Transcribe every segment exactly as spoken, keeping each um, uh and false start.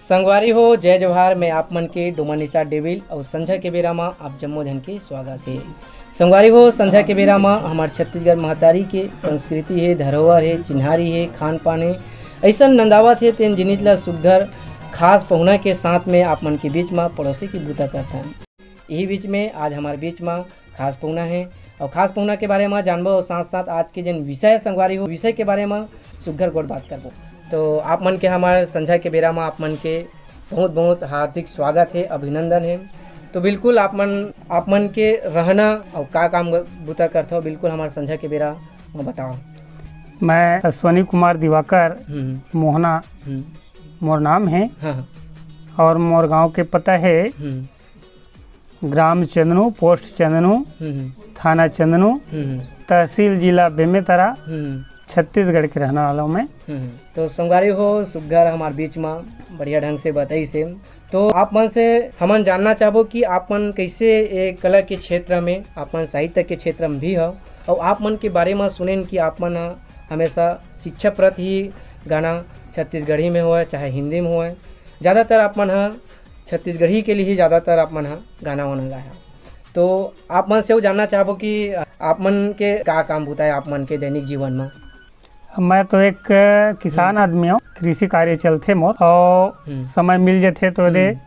संगवारी हो, जय जोहार। मैं आप मन के डोमन निषाद डेविल अउ संझा के बेरा म आप जम्मो झन के स्वागत हे। संगवारी हो, संझा के बेरा म हमर छत्तीसगढ़ महतारी के संस्कृति हे, धरोहर हे, चिन्हारी हे, खान पान हे, अइसन नंदावत हे तेन जिनिस ल सुग्घर खास पहुना के साथ में आप मन के बीच म परोसे के बूता करथन। यही बीच में आज हमारे बीच में खास पहुना है और खास पहुना के बारे में जानबो और साथ साथ आज के जन विषय संगवारी हो, विषय के बारे में सुग्घर गोठ बात करबो। तो आप मन के हमारे संझा के बेरा में आप मन के बहुत बहुत हार्दिक स्वागत है, अभिनंदन है। तो बिल्कुल आप मन, आप मन के रहना और का काम बूता करथो, बिल्कुल हमारे संझा के बेरा में बताओ। मैं अश्वनी कुमार दिवाकर, हम्म। मोहना हम्म। मोर नाम है। हाँ, हाँ। और मोर गांव के पता है हम्म। ग्राम चंदनू, पोस्ट चंदनू, हम्म, हम्म। थाना चंदनू, हम्म, हम्म। तहसील जिला बेमेतरा, हम्म। छत्तीसगढ़ के रहने वाला हूँ मैं। हम्म, हम्म। तो संगवारी हो, सुग्घर हमार बीच में बढ़िया ढंग से बताई से। तो आप मन से हमन जानना चाहबो कि आप मन कैसे ये कला के क्षेत्र में, आप मन साहित्य के क्षेत्र में भी हो और आप मन के बारे में सुनेन कि आप मन ह हमेशा शिक्षाप्रद ही गाना छत्तीसगढ़ी में होए चाहे हिंदी में होए, ज़्यादातर आप मन ह छत्तीसगढ़ी के लिए ही ज़्यादातर आप मन ह गाना वाना गाया। तो आप मन से वो जानना चाहबो कि आप मन के का काम बूता है आप मन के दैनिक जीवन में? मैं तो एक किसान हम्म। आदमी हूँ, कृषि कार्य चलथे मोर, और हम्म। समय मिल जथे तो दे हम्म।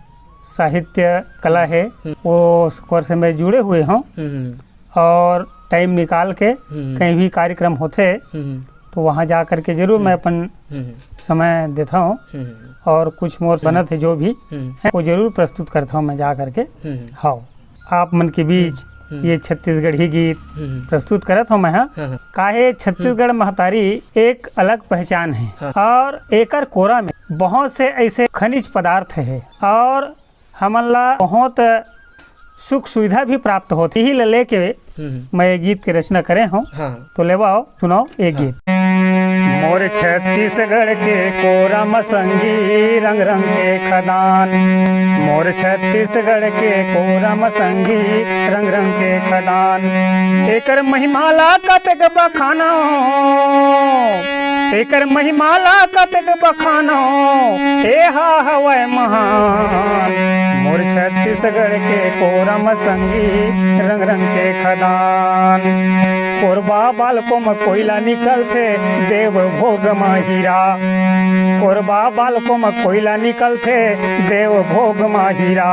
साहित्य कला है, हम्म। वो ओकर से मैं जुड़े हुए हूँ। हम्म। और टाइम निकाल के हम्म। कहीं भी कार्यक्रम होथे, हम्म। तो वहाँ जा करके जरूर मैं हम्म। अपन हम्म। समय देता हूँ हम्म। और कुछ मोर हम्म। बनत है जो भी हम्म। है, वो जरूर प्रस्तुत करता हूँ मैं जा करके। हम्म। हाँ, आप मन के बीच हम्म। ये छत्तीसगढ़ी गीत हम्म। प्रस्तुत करत हूँ मैं। हाँ, हाँ। हाँ, हाँ। काहे छत्तीसगढ़ हम्म। महतारी एक अलग पहचान है हाँ। और एकर कोरा में बहुत से ऐसे खनिज पदार्थ है और हमन ला बहुत सुख सुविधा भी प्राप्त होथे। यही ला लेके हम्म। मैं ये गीत के रचना करे हूँ। हाँ। तो लेवाओ, सुनाओ एक हाँ। गीत। मोर छत्तीसगढ़ के कोरा म संगी, रंग रंग के खदान। मोर छत्तीसगढ़ के कोरा म संगी, रंग रंग के खदान। एकर महिमा ला कतक बखानो, एकर महिमा ला कतक बखानो, एहा हवय महान। मोर छत्तीसगढ़ के कोरा म संगी, रंग रंग के खदान। कोरबा बालको म कोयला निकलथे, देव भोग म हीरा। कोरबा बालको म कोयला निकलथे, देव भोग म हीरा।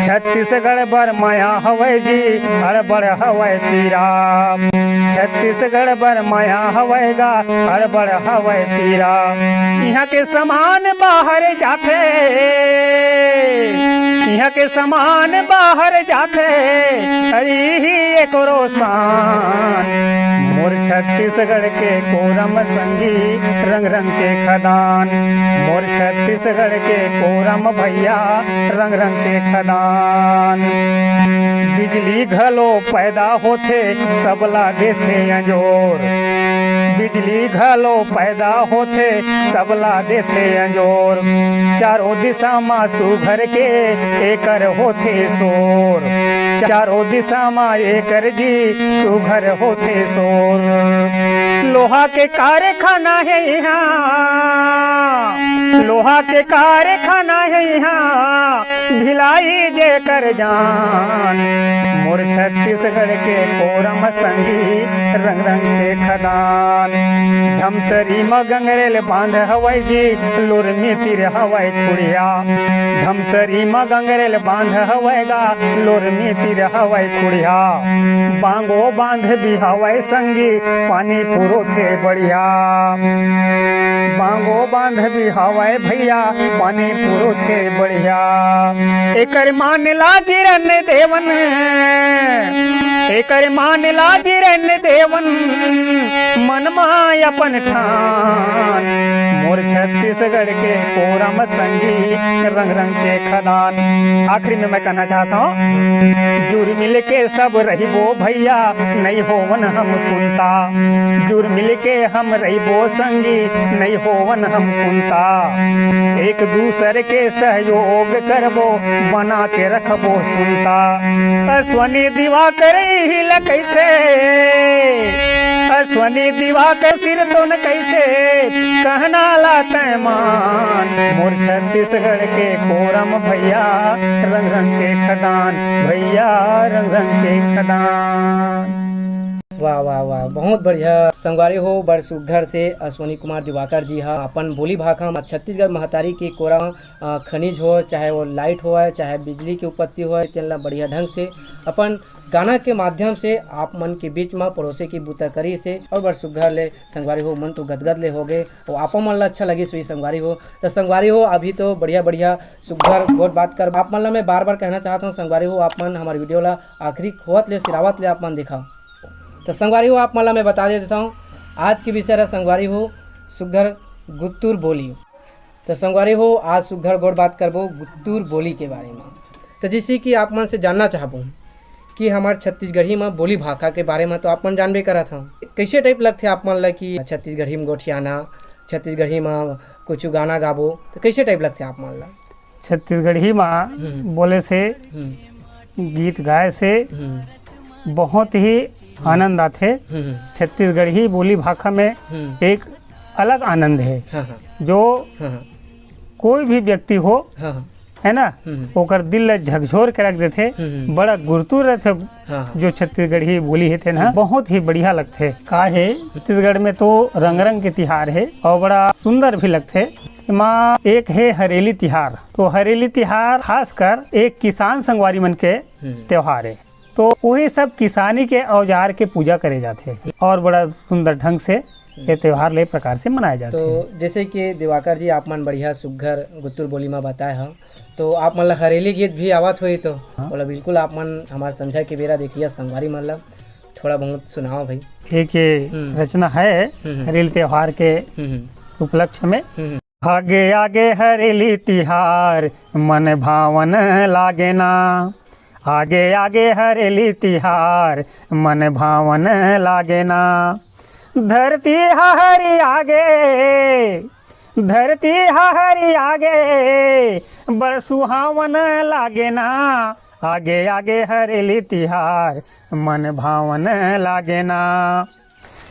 छत्तीसगढ़ बर मया हवय जी, अड़बड़ हवय पीरा। छत्तीसगढ़ बर मया हवय गा, अड़बड़ हवय पीरा। इहाँ के समान बाहर जाथे, इहाँ के समान बाहर जाथे, अरे ही एकरो शान। मोर छत्तीसगढ़ के कोरा म संगी, रंग रंग के खदान। मोर छत्तीसगढ़ के कोरा म भैया, रंग रंग के खदान। बिजली घलो पैदा होथे, सबला देथे अंजोर। बिजली घलो पैदा होथे, सबला देथे अंजोर। चारों दिशा म सुघर के एकर होथे शोर। चारों दिशा म एकर जी सुघर होथे शोर। लोहा के कारखाना हे इहाँ, लोहा के कारखाना हे इहाँ, भिलाई जेकर जान। मोर छत्तीसगढ़ के कोरा म संगी, रंग रंग के खदान। धमतरी म गंगरेल बांध हवय जी, लोरमी तीर हवय खुड़िया। धमतरी म गंगरेल बांध हवय गा, लोरमी तीर हवय खुड़िया। बांगो बांध भी हवय संगी, पानी पुरोथे बढ़िया। बांगो बांध भी हवय भैया, पानी पुरोथे बढ़िया। एकर मान ला किरण देवन, एकर मान ला किरण देवन, मन मा अपन ठान। मोर छत्तीसगढ़ के कोरा म संगी, रंग रंग के खदान। आखिरी में मैं कहना चाहता हूँ, जुर मिल के सब रहिबो भैया, नइ होवन हम कुंता। जुर मिल के हम रहिबो संगी, नइ होवन हम कुंता। एक दूसर के सहयोग करबो, बना के रखबो सुनता। अश्वनी दिवाकर ही ल कहिथे, अश्वनी दिवाकर सिरतोन कहिथे, कहना ला तैं मान। मोर छत्तीसगढ़ के कोरम भैया, रंग रंग के खदान, भैया रंग रंग के खदान। वाह, वाह, वाह, बहुत बढ़िया संगवारी हो। बड़ सुग्घर से अश्वनी कुमार दिवाकर जी हा अपन बोली भाखा म छत्तीसगढ़ महतारी के कोरा, अ, खनिज हो, चाहे वो लाइट होवय, चाहे बिजली के उत्पत्ति होवय, तेन ला बढ़िया ढंग से अपन गाना के माध्यम से आप मन के बीच म परोसे के बूता करिस हे। और बड़ सुग्घर ले संगवारी हो, मन तो गदगद ले हो गए। और आप मन ला अच्छा लगिस होही संगवारी हो। त संगवारी हो, अभी तो बढ़िया बढ़िया सुग्घर गोठ बात कर आप मन ला मैं बार बार कहना चाहत हूँ संगवारी हो, आप मन हमारे वीडियो ला आखिरी होवत ले सिरावत ले आप मन देखा। त संगवारी हो, आप मन ला मैं बता दे देता हूँ, आज के विषय रहा संगवारी हो सुग्घर गुत्तुर बोली। त संगवारी हो, आज सुग्घर गोठ बात करबो गुत्तुर बोली के बारे म। त जैसे कि आप मन से जानना चाहबो कि हमार छत्तीसगढ़ी म बोली भाखा के बारे म तो आप मन जानबे करत हव, कैसे टाइप लगथे आप मन ला कि छत्तीसगढ़ी म गोठियाना, छत्तीसगढ़ी म कुछ गाना गाबो, त कैसे टाइप लगथे आप मन ला? छत्तीसगढ़ी म हम्म। बोले से, हम्म। गीत गाए से हम्म। बहुत ही हम्म। आनंद आथे। हम्म। छत्तीसगढ़ी बोली भाखा में हम्म। एक अलग आनंद है, हाँ, हाँ। जो हाँ, हाँ। कोई भी व्यक्ति हो, हाँ, हाँ। है ना, हम्म। ओकर दिल ला झकझोर के रख देथे। हम्म। बड़ा गुरतुर रहथे, हाँ, हाँ। जो छत्तीसगढ़ी बोली हे तेन ह, हम्म। बहुत ही बढ़िया लगथे। का हे, छत्तीसगढ़ में तो रंग रंग के तिहार हे और बड़ा सुंदर भी लगथे। एमा एक हे हरेली तिहार, तो हरेली तिहार खासकर एक किसान संगवारी मन के हम्म। त्योहार हे। तो वही सब किसानी के औजार के पूजा करे जाथे और बड़ा सुंदर ढंग से ये त्योहार ले प्रकार से मनाए जाथे। तो जैसे कि दिवाकर जी आप मन बढ़िया सुग्घर गुत्तुर बोली म बताए हव, तो आप मन ला हरेली गीत भी आवत होही, तो हाँ। ओला बिल्कुल आप मन हमार संझा के बेरा देखिया संगवारी मन ला थोड़ा बहुत सुनाओ भाई। एक ये हम्म। रचना है हम्म, हम्म। हरेली त्योहार के हम्म, हम्म। उपलक्ष्य में। हम्म, हम्म। आगे आगे हरेली तिहार मन भावन लागे ना, आगे आगे हरेली तिहार मन भावन लागे ना। धरती ह हरिया गे, धरती ह हरिया गे, बड़ सुहावन लागे ना। आगे आगे हरेली तिहार मन भावन लागे ना।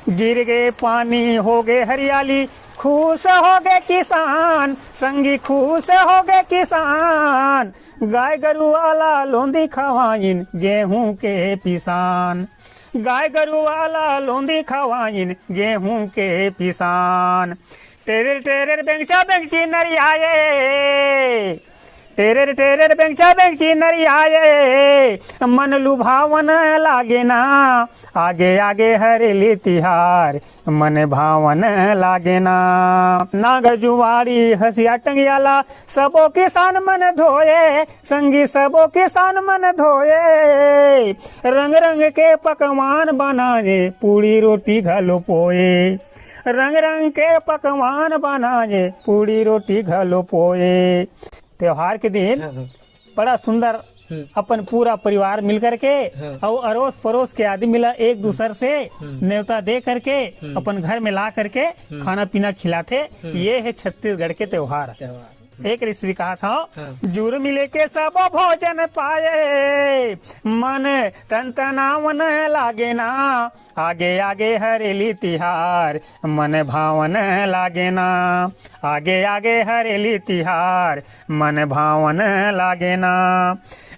गिर गे पानी हो गे हरियाली, खुश हो गे किसान, संगी खुश हो गे किसान। गाय गरु वाला लोंदी खवाइन गेहूं के पिसान, गाय गरु वाला लोंदी खवाइन गेहूं के पिसान। टेरेर टेरेर बेंगचा बेंगची नरियाए, टेरेर टेरेर बेंगचा बेंगची नरियाए, मन लुभावन लागे ना। आगे आगे हरेली तिहार मन भावन लागे ना। नागर जुवाड़ी हसिया टंगियाला सबो किसान मन धोए, संगी सबो किसान मन धोए। रंग रंग के पकवान बनाए, पूड़ी रोटी घलो पोए। रंग रंग के पकवान बनाए, पूड़ी रोटी घलो पोए। त्योहार के दिन हाँ, हाँ। बड़ा सुंदर हम्म। अपन पूरा परिवार मिल करके हाँ। और अरोस परोस के आदमी ला एक दूसर से हम्म। नेवता दे करके हम्म। अपन घर में ला करके हम्म। खाना पीना खिलाथे। हम्म। ये है छत्तीसगढ़ के त्योहार। त्योहार। एक रिश्ते कहा था हाँ। जुर मिले के सब भोजन पाए, मन तन तनावन लागे ना। आगे आगे हरेली तिहार मन भावन लागे ना। आगे आगे हरेली तिहार मन भावन लागे ना।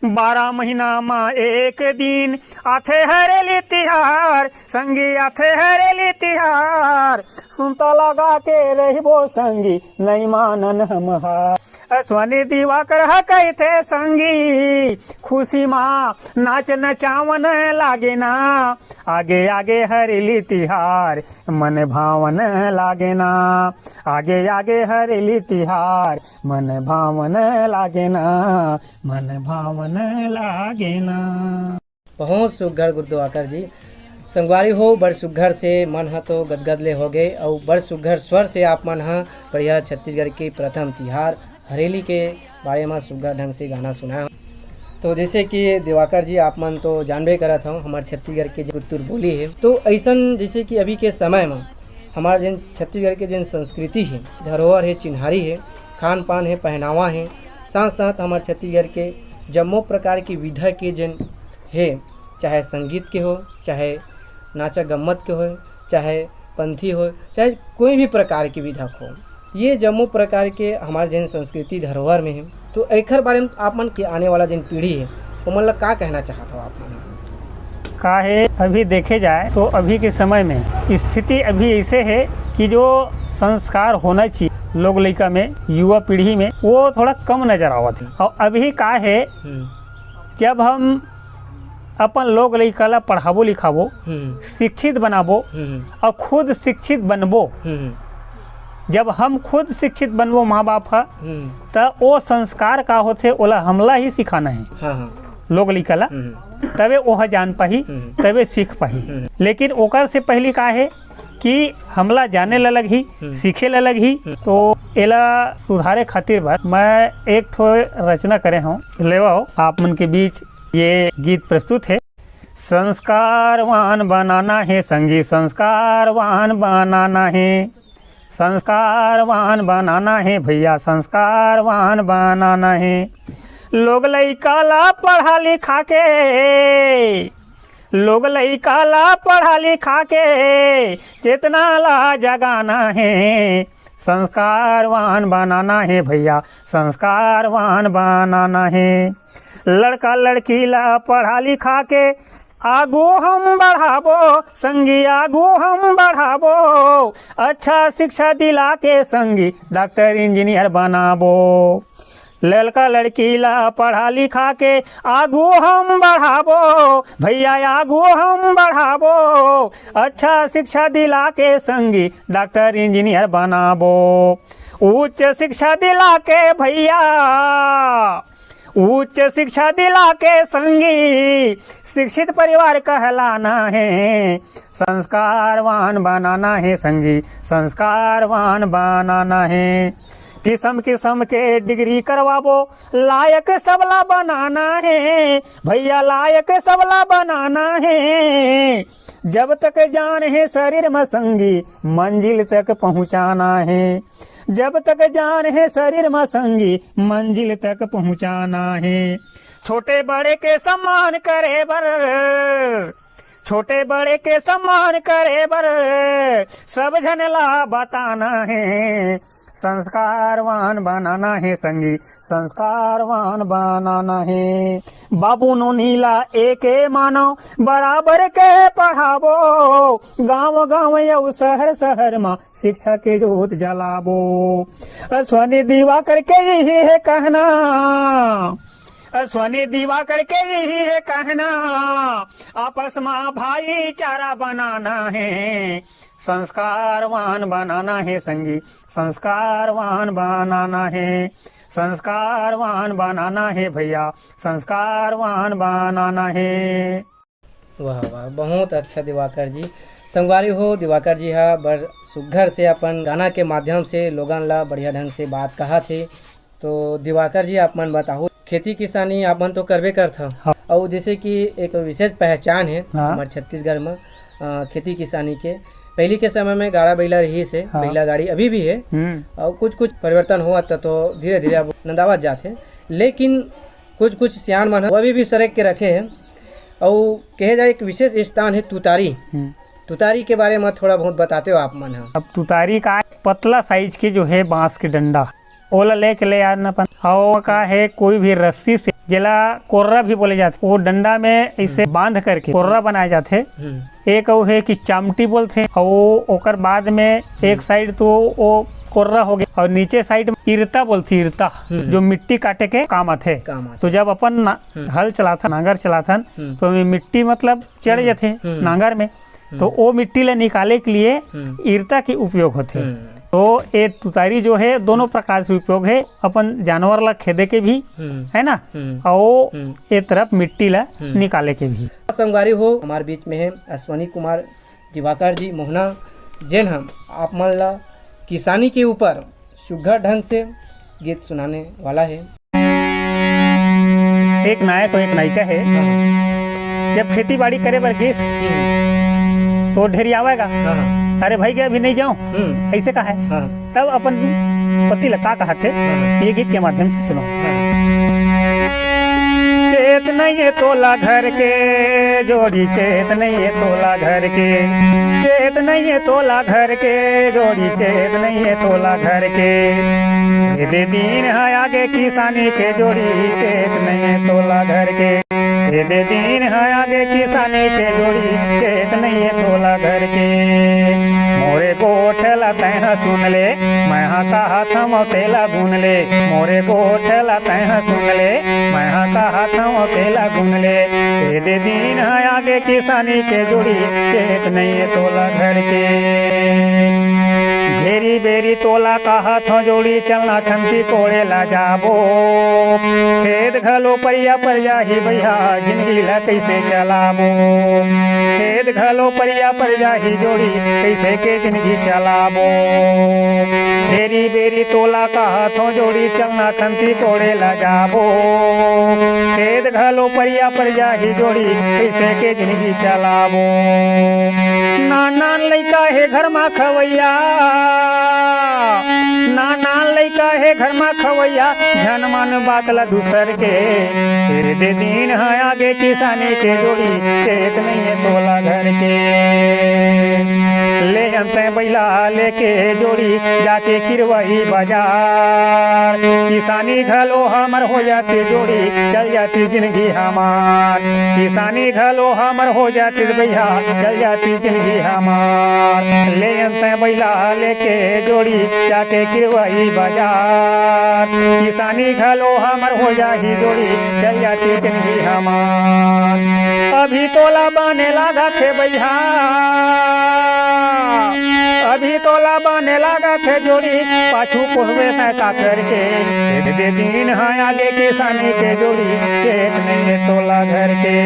बारह महीना म एक दिन आथे हरेली तिहार, संगी आथे हरेली तिहार। सुनता लगा के रहिबो संगी, नई मानन हम हार। अश्वनी दिवाकर ह कहिथे संगी, खुशी मा नाच नचावन लागे ना। आगे आगे हरेली तिहार मन भावन लागे ना। आगे आगे हरेली तिहार मन भावन लागे ना। मन भावन लागे ना। बहुत सुघर गुरु दिवाकर जी। संगवारी हो, बड़ सुघर से मन ह तो गदगद ले हो गए, अउ बड़ सुघर स्वर से आप मन ह बढ़िया छत्तीसगढ़ के प्रथम तिहार हरेली के बारे म सुघर ढंग से गाना सुनाए हो। तो जैसे कि दिवाकर जी, आप मन तो जानबे करत हो, हमर छत्तीसगढ़ के जो गुत्तुर बोली है, तो ऐसन जैसे कि अभी के समय म हमार जेन छत्तीसगढ़ के जेन संस्कृति है, धरोहर है, चिन्हारी है, खान पान है, पहनावा है, साथ साथ हमार छत्तीसगढ़ के जम्मो प्रकार के विधा के जेन हे, चाहे संगीत के हो, चाहे नाचा गम्मत के होय, चाहे पंथी हो, चाहे कोई भी प्रकार के विधा हो, ये जम्मो प्रकार के हमार जेन संस्कृति धरोहर में हे। तो एखर बारे में आप मन के आने वाला जेन पीढ़ी हे, ओमन ला का कहना चाहत हो आप मन? का हे, अभी देखे जाए तो अभी के समय में स्थिति अभी ऐसे हे कि जो संस्कार होना चाहिए लोग लइका में, युवा पीढ़ी में, वो थोड़ा कम नजर आवत हे। और अभी का हे, हम्म। जब हम अपन लोग लइका ला पढ़ाबो लिखाबो, हम्म। शिक्षित बनाबो हम्म। और खुद शिक्षित बनबो, हम्म। जब हम खुद शिक्षित बनबो माँ बाप ह, हम्म। त ओ संस्कार का होथे, ओला हमला ही सिखाना हे। हाँ, हाँ। लोग लइका ला, हम्म। तबे ओह जान पाही, हम्म। तबे सीख पाही। हम्म। लेकिन ओकर से पहली का हे कि हमला जाने ला लगही, हम्म। सीखे ला लगही। हम्म। तो एला सुधारे खातिर बर मैं एक ठो रचना करे हूँ, लेवव आप मन के बीच ये गीत प्रस्तुत हे। संस्कारवान बनाना हे संगी, संस्कारवान बनाना हे, संस्कारवान बनाना हे भैया, संस्कारवान बनाना हे। लोग लइका ला पढ़ा लिखा के, लोग लइका ला पढ़ा लिखा के चेतना ला जगाना हे। संस्कारवान बनाना हे भैया, संस्कारवान बनाना हे। लड़का लड़की ला पढ़ा लिखा के आगू हम बढ़ाबो, संगी आगू हम बढ़ाबो। अच्छा शिक्षा दिला के संगी डॉक्टर इंजीनियर बनाबो। लड़का लड़की ला पढ़ा लिखा के आगू हम बढ़ाबो, भैया आगू हम बढ़ाबो। अच्छा शिक्षा दिला के संगी डॉक्टर इंजीनियर बनाबो। उच्च शिक्षा दिला के भैया, उच्च शिक्षा दिला के संगी शिक्षित परिवार कहलाना हे। संस्कारवान बनाना हे संगी, संस्कारवान बनाना हे। किसम किसम के डिग्री करवाबो, लायक सबला बनाना हे भैया, लायक सबला बनाना हे। जब तक जान हे शरीर म संगी, मंजिल तक पहुँचाना हे। जब तक जान हे शरीर म संगी, मंजिल तक पहुँचाना हे। छोटे बड़े के सम्मान करे बर, छोटे बड़े के सम्मान करे बर सब झन ला बताना हे। संस्कारवान बनाना हे संगी, संस्कारवान बनाना हे। बाबू नोनी ला एके मानव बराबर के पढ़ाबो, गाँव गाँव अउ शहर शहर मा शिक्षा के जोत जलाबो। अश्वनी दिवाकर के यही हे कहना, अश्वनी दिवाकर के यही हे कहना, आपस मा भाईचारा बनाना हे। संस्कारवान बनाना हे संगी, संस्कारवान बनाना हे, संस्कारवान बनाना हे भैया, संस्कारवान बनाना हे। वाह, वाह, बहुत अच्छा दिवाकर जी। संगवारी हो, दिवाकर जी हा बड़ सुग्घर से अपन गाना के माध्यम से लोगन ला बढ़िया ढंग से बात कहत हे। तो दिवाकर जी, आप मन बताहू, खेती किसानी आप मन तो करबे करथव, हाँ। अउ जैसे कि एक विशेष पहचान हे हाँ। हमर छत्तीसगढ़ म, अ, खेती किसानी के। पहिली के समय में गाड़ा बइला रहिस हे, हाँ। बइला गाड़ी अभी भी हे, हम्म। अउ कुछ-कुछ परिवर्तन होवत त तो धीरे-धीरे अब नंदावत जात हे, लेकिन कुछ-कुछ सियान मन ह वो अभी भी सरेक के रखे हे। अउ कहे जाए एक विशेष स्थान हे तुतारी। हम्म। तुतारी के बारे में थोड़ा बहुत बताते हो आप मन ह। अब तुतारी का पतला साइज के जो है बांस के डंडा, ओला लेके ले आना अपन। अउ का है, कोई भी रस्सी से, जेला कोर्रा भी बोले जाथे, वो डंडा में इसे हम्म। बांध करके कोर्रा बनाए जाथे। हम्म। एक अउ है कि चामटी बोलथे, अउ वो ओकर बाद में एक हम्म। साइड तो वो कोर्रा हो गया, अउ नीचे साइड में इरता बोलथे, इरता, हम्म। जो मिट्टी काटे के काम आथे। काम आथे। तो जब अपन ना-, हम्म। हल चलाथन, नांगर चलाथन, हम्म। तो ओमे मिट्टी मतलब चढ़ हम्म। जाथे हम्म। नांगर में। हम्म। तो वो मिट्टी ला निकाले के लिए हम्म। इरता के उपयोग होथे। हम्म। तो ये तुतारी जो है, दोनों हम्म। प्रकार से उपयोग है, अपन जानवर ला खेदे के भी, हम्म। है ना, हम्म। और हम्म। ये तरफ मिट्टी ला हम्म। निकाले के भी। संगवारी हो, हमारे बीच में है अश्वनी कुमार दिवाकर जी मोहना, जेन हम आप मन ला किसानी के ऊपर सुघर ढंग से गीत सुनाने वाला है। एक नायक और एक नायिका है, हाँ। जब खेती बाड़ी करे बर गिस, हम्म। तो ढेरियावेगा, हाँ। "अरे भाई, के अभी नहीं जाओ," हम्म। ऐसे कहा है। हाँ। तब अपन पति ला का कहा थे, हाँ। ये गीत के माध्यम से सुनो। हाँ। चेत नइये तोला घर के जोड़ी, चेत नइये तोला घर के, चेत नइये तोला घर के जोड़ी, चेत नइये तोला घर के। ए दे दिन ह आगे किसानी के जोड़ी, चेत नइये तोला घर के। ए दे दिन ह आगे किसानी के जोड़ी, चेत नइये तोला घर के। मोरे गोठ ल तैं ह सुन ले, मैं ह कहत हंव तेला गुन ले। मोरे गोठ ल तैं ह सुन ले, मैं ह कहत हंव तेला गुन ले। ए दे दिन ह आगे किसानी के जोड़ी, चेत नइये तोला घर के। घेरी बेरी तोला कहत हंव जोड़ी, चलना खंती कोड़े ला जाबो। खेत घलो परिया पर जाही भैया, जिनगी ला कइसे चलाबो। खेत घलो परिया पर जाही जोड़ी, कइसे के जिनगी चलाबो। घेरी बेरी तोला कहत हंव जोड़ी, चलना खंती कोड़े ला जाबो। खेत घलो परिया पर जाही जोड़ी, कइसे के जिनगी चलाबो। नान नान लइका हे घर मा खवैया, नान नान लइका हे घर मा खवैया, झन मान बात ला दूसर के। ए दे दिन ह आगे किसानी के जोड़ी, चेत नइये तोला घर के। ले अंते बइला लेके जोड़ी, जाके किरवई बाजार। किसानी घलो हमर हो जाती जोड़ी, चल जाती जिनगी हमार। किसानी घलो हमर हो जाती भैया, चल जाती जिनगी हमार। ले अंते बइला लेके जोड़ी, जाके किरवई बाजार। किसानी घलो हमर हो जाही जोड़ी, चल जाती जिनगी हमार। अभी तोला बने लागत हे भैया, अभी तोला बने लागत हे जोड़ी, पाछू कोहबे तैं का करके। ए दे दिन ह आगे किसानी के जोड़ी, चेत नइये तोला घर के।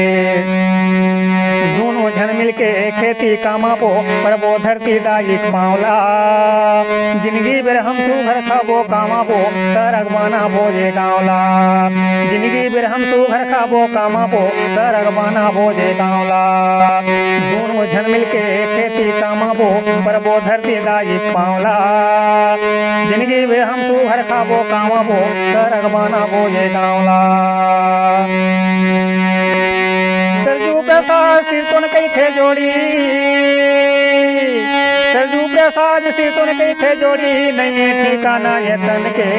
दूनों झन मिलके खेती कमाबो, परबो धरती दाई के पाँव ला। जिनगी बेर हम सुघर खाबो कमाबो, सरग बनाबो ये गाँव ला। जिनगी बेर हम सुघर खाबो कमाबो, सरग बनाबो ये गाँव ला। दूनों झन मिलके खेती कमाबो, परबो धरती दाई के पाँव ला। जिनगी बेर हम सुघर खाबो कमाबो, सरग बनाबो ये गाँव ला। सरजू प्रसाद सिरतोन कहिथे जोड़ी, सरजू प्रसाद सिरतोन कहिथे जोड़ी, नइये ठिकाना ये तन के।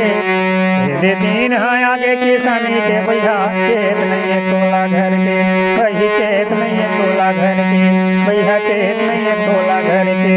ए दे दिन ह आगे किसानी के भैया, चेत नइये तोला घर के। भई चेत नइये तोला घर के, भैया चेत नइये तोला घर के।